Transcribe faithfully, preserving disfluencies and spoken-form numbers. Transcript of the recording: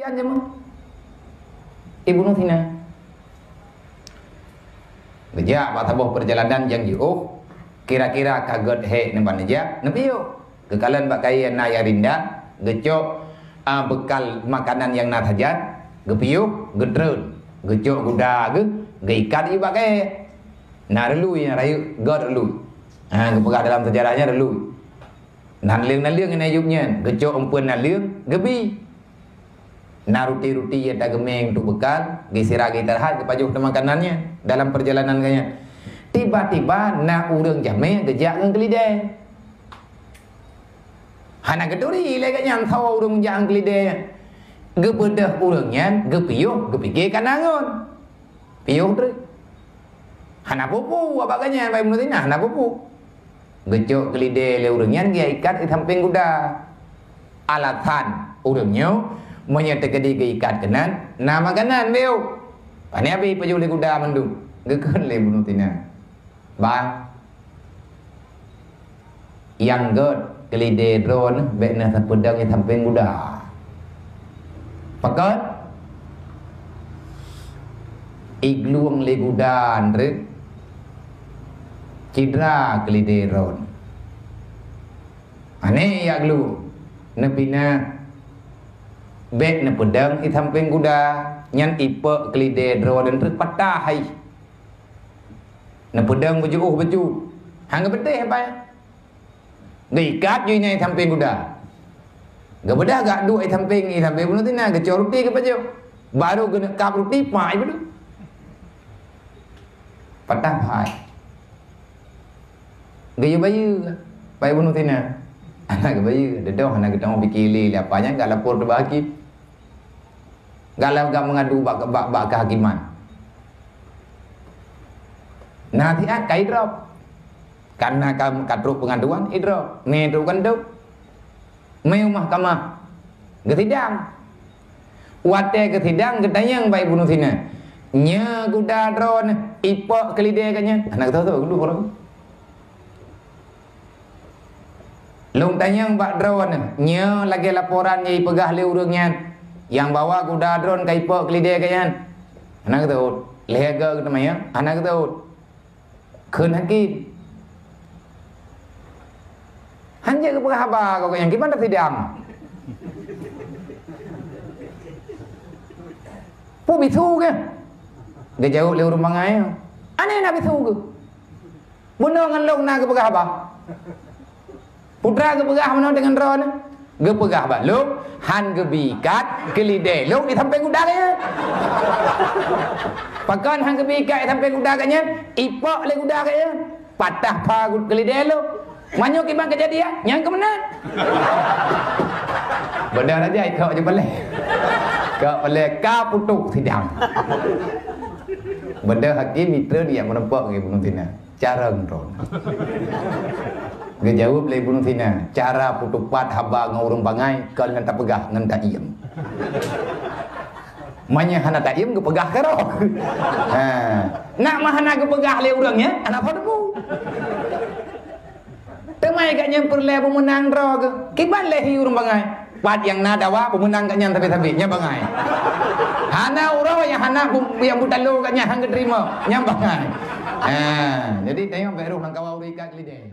Nyan jeuet meuh. Ibnu Sina. Geujak bak saboh peurjalanan nyang jiôh, kira-kira ka gét hék neuban neujak, neupiôh. Geukalon bak kayée na nyang rindang, geucok, a, beukal makanan nyang na sajan, geupiôh, geutreun, geucok guda geuh, geuikat jih bak kayée. Na reului nyang rayeuk, gét reului. Ha, geupeugah dalam seujarah nyan reului. Naleueng-naleueng nyang na yup nyan, geucok eumpeuen naleueng, geubi. Na ruti-ruti nyang tageumeng untuk beukal, geusira geuteuhat, geupajoh teuma makanan nyan dalam peurjalanan geuh nyan. Tiba-tiba na ureuëng jamé geujak ngon keulidée. Hana geuturi lé geuh nyan soe ureuëng jak ngon keulidée nyan. Geubeudôh ureuëng nyan, geupiôh, geupike ka na ngon. Piôh treuk. Hana peue-peue, bak geuh nyan, bak Ibnu Sina, hana peue-peue. Geucok keulidée lé ureuëng nyan, geuikat di sampéng guda. Alasan ureuëng nyoe, meunyoe teukeudi geuikat keunan, na makanan beu. Pane abéh pajoh lé guda mandum. Geukheun lé Ibnu Sina. Bang, nyang gét keulidée droeneuh bék na tapeudong di sampéng guda. Pakon? Iglueng lé guda treuk, cidra keulidée droeneuh. Aneh ya glueng, neupinah bék neupeudong di sampéng guda, nyan ipok keulidée droeneuh treuk patah hai. Neupeudong beujuôh-beujuôh. Hang geupeudeh pai. Geuikat ju inan di sampéng guda. Geubeudôh gak duek di sampéng, di sampéng Ibnu Sina, geucok ruti geupajoh. Baru geuneuk kab ruti, pak ibeudôh. Patah pai. Geuyue bayeue, pai Ibnu Sina. Hana geubayeue, deudong hana geutamong pike lé, lé apa nyan gak lapor teuh bak hakém. Gala gak meungadu bak, bak, bak kehakiman. Nasihat ka idrop. Karena ka, ka trok pengaduan, idrop. Mé trok keuntô. Mé u mahkamah. Geusidang. Watée geusidang, geutanyong bak Ibnu Sina. Nyoe guda droeneuh ipok keulidée geuh nyan. Hana geutoh-toh, geuduek ureuëng. Lôn tanyong bak droeneuh, nyoe lagée laporan nyang ipeugah lé ureuëng nyan, nyang bahwa guda droeneuh ka ipok keulidée geuh nyan. Hana geutot. Lhée goe geuteumanyong, hana geutot. Kheun hakém. Hanjeuet geupeugah haba keu geuh nyan, kiban tasidang. Peue bisu geuh? Geujaweueb lé ureuëng bangai, aneh na bisu geuh. Bunoe ngon lôn na geupeugah haba. Putra geupeugah meunoe deungon droeneuh. Geupeugah bak lôn, han geubi ikat keulidée lôn di sampéng guda geuh nyan. Pakon han geubi ikat di sampéng guda geuh nyan? Ipok lé guda geuh nyan. Patah pai keulidée lôn. Meunyoe kiban keujadian, nyan keuh meunan. Beudôh raja ikok ju palée. Kok palée ka putôh sidang. Beudôh hakém mita dia meureumpok ngon Ibnu Sina. Cara ngon droeneuh. Geujaweueb lé Ibnu Sina, cara peutupat haba ngon ureuëng bangai kon ngon tapeugah, ngon taiem. Meunyoe hana taiem, geupeugah keudroe. Ha. Nak meuhana geupeugah lé ureuëng nyan, hana peue teupeu. Teuma geuh nyan peureulée beumeunang droe geuh. Kiban lé hi ureuëng bangai. Pat nyang na dawa beumeunang geuh nyan sabe-sabe, nyan bangai. Hana uroe nyang hana bu-, nyang beutalo geuh nyan han geuteurimong, nyan bangai. Ha, jadi tanyoe bék rôh lam kawa ureuëng ikat keulidée.